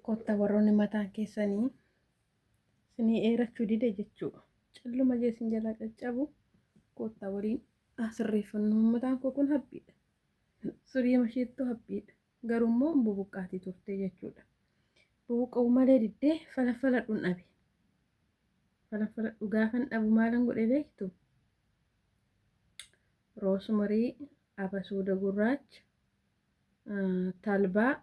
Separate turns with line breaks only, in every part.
Kotta warroonni mataan keessanii sinii dheerachuu dide jechuudha. Calluma jee sin jalaa caccabu kotta waliin sirreeffannu. Mataan koo kun haphiidha. Surii masheettuu haphiidha. Garuu immoo bubuqqaatii turte jechuudha. Bubuqqa'uu malee diddee falaffaladhuun dhabe. Falaffaladhu gaafan dhabu maalan godhe beektu? Roosmarii, abasuuda gurraacha, talbaa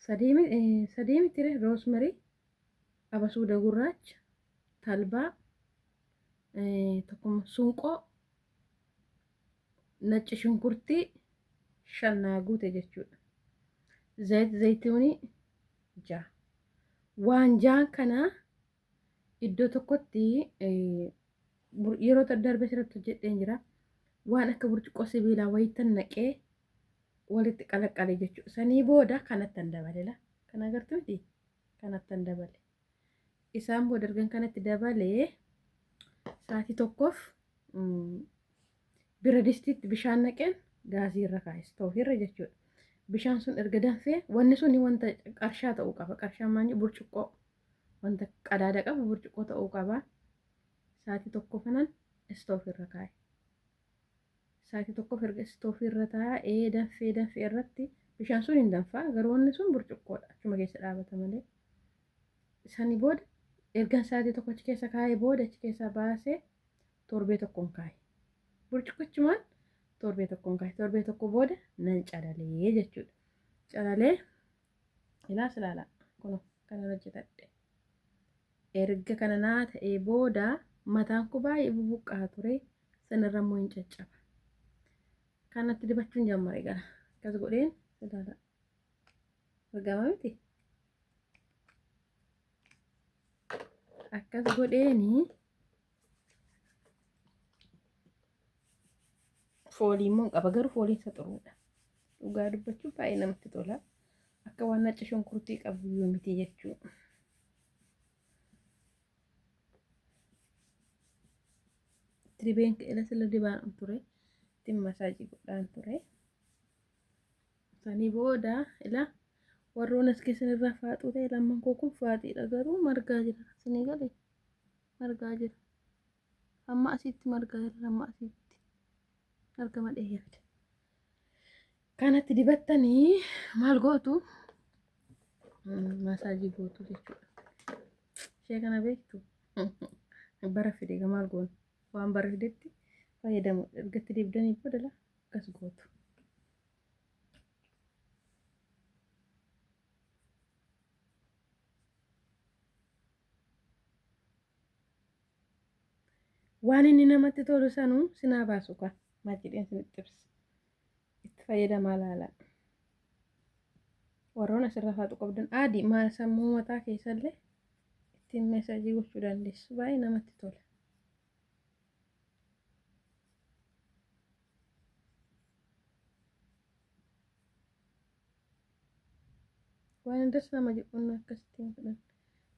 sadii mitire roosmarii, abasuuda gurraacha, talbaa, tokkuma sunqoo, nacci shunkurtii 5 naa guute jechuudha. Zayit zayituunii 6. Waan jaan kana iddoo tokkotti yeroo darbe sirriitti hojjedheen jira. Waan akka burcuqqoo sibiilaa wayitan naqee walitti qalaqqale jechuudha. Sanii booda kanattan dabalela. Kana agartu miti? Kanattan dabale. Isaan booda ergan kanatti dabalee sa'aatii tokkoof bira distiitti bishaan naqeen gaazii irra kaa'e istoofii irra jechuudha. Bishaan sun erga danfee wanni suni wanta qarshaa ta'uu qaba. Qarshaan maal burcuqqoo wanta qadaada qabu burcuqqoo ta'uu qaba. Sa'aatii tokko kanan istoofii irra kaa'e. Sa'aatii tokkoof erga istoofii irra taa'ee danfee danfee irratti bishaan sun hin danfaa garuu wanni sun burcuqqoodha achuma keessa dhaabata malee. Sanii booda ergan sa'aatii tokko achi keessa kaa'ee booda achi keessaa baasee torbee tokkoon kaa'e. Burcuqqichumaan torbee tokkoon kaa'e. Torbee tokko booda nan calalee jechuudha. Calalee ilaas ilaala kun kanan hojjetadhe. Erga kana naa ta'ee booda mataan koo baay'ee bubuqqaa ture. Sanarra immoo hin caccaba. Kanatti dibachuun jammare gara. Akkas godheen ilaala. Argama miti? Akkas godheeni foolii immoo hin qaba garuu fooliin isa xuruudha. Dhugaa dubbachuun baay'ee namatti tola. Akka waan nacci shunkurtii qabu iyyuu miti jechuudha. Dibeen ila sila dibaan ture. Ittiin masaajii godhaan ture. Sanii booda ila warroon as keessan irraa faaxuu ta'e lamman koo kun faaxiidha garuu margaa jira. Sinii galee margaa jira. Amma asitti margaa jira amma asitti argama dheeyyaadha. Kanatti dibattanii maal gootu? Masaajii gootu jechuudha. Ishee kana beektu bara fide maal goonu waan bara fidetti fayyadamu ergatti dibdanii booda akkas gootu. Waan inni namatti tolu sanuu sinaa baasu kaa maal jedheen sinitti ibsa. Itti fayyadamaa laalaa. Warroon asirra faaxu qabdan aadii maal sammuu mataa keessallee ittiin meesaajii gochuu dandeessu. Baay'ee namatti tola. Waan das nama jedhu akkasitti hin fedhan.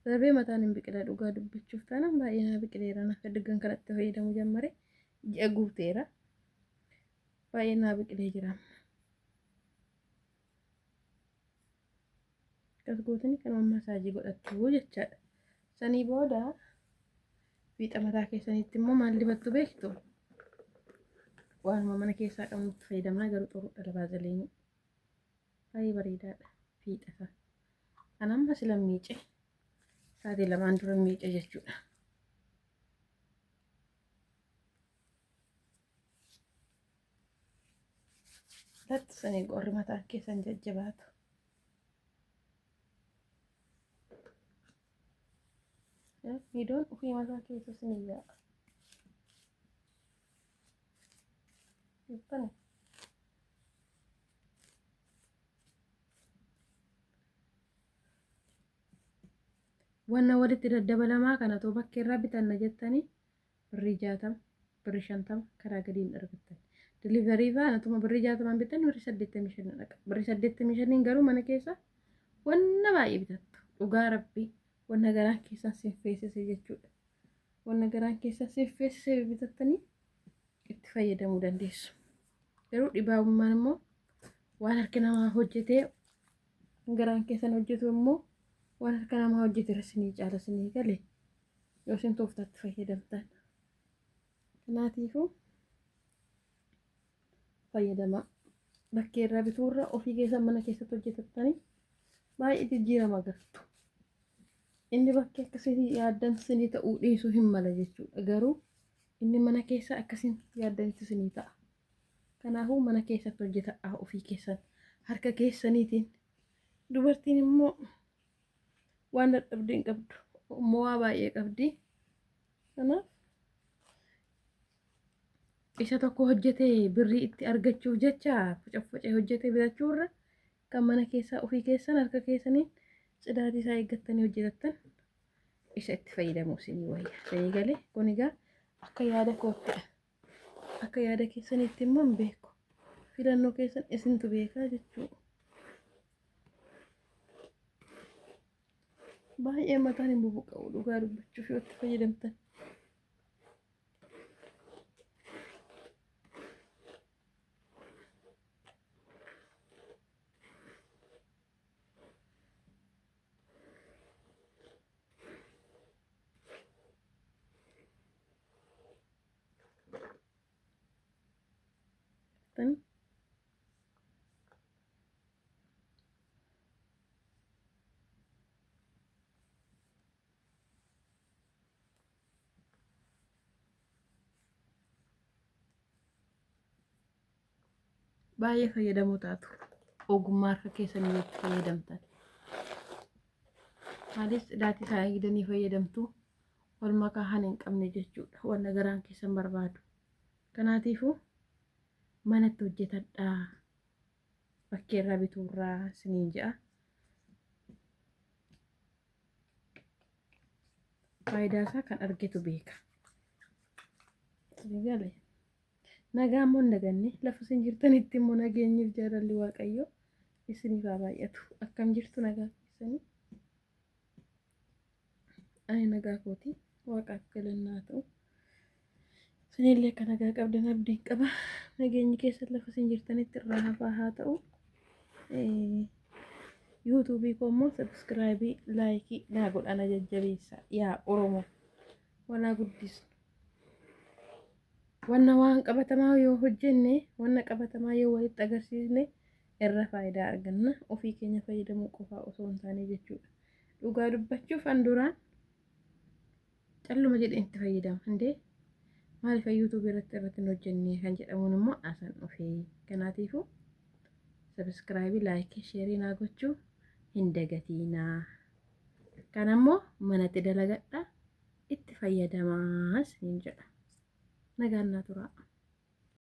Darbee mataan hin biqila dhugaa dubbachuuf taanaan baay'ee naa biqileera. Naaf diggan kanatti fayyadamu jammare ji'a guuteera. Baay'ee naa biqilee jira. Akkas gootanii kanuma masaajii godhattu jechaadha. Sanii booda fiixa mataa keessanitti immoo maal dibattu beektu? Waanuma mana keessaa qabnutti fayyadamna garuu xuruudha baazaliinii. Baay'ee bareedaadha fiixa isaa. Kan amma sila miice sa'aatii lamaan dura miice jechuudha. Latti sanii qorri mataan keessan jajjabaatu. Miidoon ofii mataa keessa sinii yaa'a. Dhibbani. Wanna walitti daddabalamaa kana too bakkeerraa bitanna jettanii birrii 60, birrii 50 karaa gadiin argattan. Delivery faana tuma birrii 60n bitan birrii 85 dhaqa. Birrii 85n garuu mana keessa wanna baay'ee bitattu. Dhugaa rabbii wanna garaan keessan sin feesise jechuudha. Wanna garaan keessan sin feesise bitattanii itti fayyadamuu dandeessu. Garuu dhibaa'ummaan immoo waan harki namaa hojjetee Kan garaan keessan hojjetu immoo waan harka namaa hojjete irra isinii caala isinii gale yoo isin tooftaatti fayyadamtan. Kanaatiifuu fayyadamaa. Bakkee irraa bituurra ofii keessan mana keessatti hojjetattanii baay'ee jijjiirama agartu. Inni bakkee akkasii yaaddan sinii ta'uu dhiisuu hin mala jechuudha. Garuu inni mana keessa akkasiin yaaddanitti sinii ta'a. Kanaafuu mana keessatti hojjetadhaa ofii keessan harka keessaniitiin. Dubartiin immoo waan dadhabde hin qabdu. Mo'aa baay'ee qabdi. Kanaaf isa tokko hojjetee birrii itti argachuuf jecha focoffocee hojjetee bitachuurra kan mana keessaa ofii keessan harka keessaniin tsidaatii isaa eeggattanii hojjetattan isa itti fayyadamuu isinii wayya. Isinii galee kun egaa akka yaada koottidha. Akka yaada keessaniitti immoo hin beeku. Filannoo keessan isintu beekaa jechuudha. Baay'ee mataan hin bubuqa'u dhugaa dubbachuuf yoo itti fayyadamtan. Tan baay'ee fayyadamoo taatu ogummaa harka keessanii yoo itti fayyadamtan. Maalis xidaatii isaa eegdanii fayyadamtu wal makaa han hin qabne jechuudha. Wanna garaan keessan barbaadu. Kanaatiifuu manatti hojjetadhaa. Bakkeerraa bituurraa isiniin jedha. Faayidaa isaa kan argetu beeka. Isinii galee? Nagaa immoo hin daganne lafa isin jirtanitti immoo nageenyiif jaalalli Waaqayyoo isiniif haa baay'atu. Akkam jirtu nagaa keessanii? Ani nagaa kooti Waaqaaf galanni haa ta'u. Isinillee akka nagaa qabdan abdiin qaba. Nageenyi keessan lafa isin jirtanitti irraa hafaa haa ta'u. Yuutuubii koo immoo sabiskiraayibii laayikii naa godhaa na jajjabeessa yaa Oromoo walaa guddisnu. Wanna waan qabatamaa yoo hojjenne wanna qabatamaa yoo walitti agarsiisne irra faayidaa arganna ofii keenya fayyadamuu qofaa osoo hin taane jechuudha. Dhugaa dubbachuuf an duraan calluma jedheen itti fayyadama. Indee maaliif yuutuubii irratti irratti hin hojjenne kan jedhamuun immoo asan dhufee. Kanaatiifuu sabiskiraayibii laayikii sheerii naa gochuu hin dagatiinaa. Kan ammoo manatti dalagadha itti fayyadamaa isiniin jedha. Nagaan naa turaa.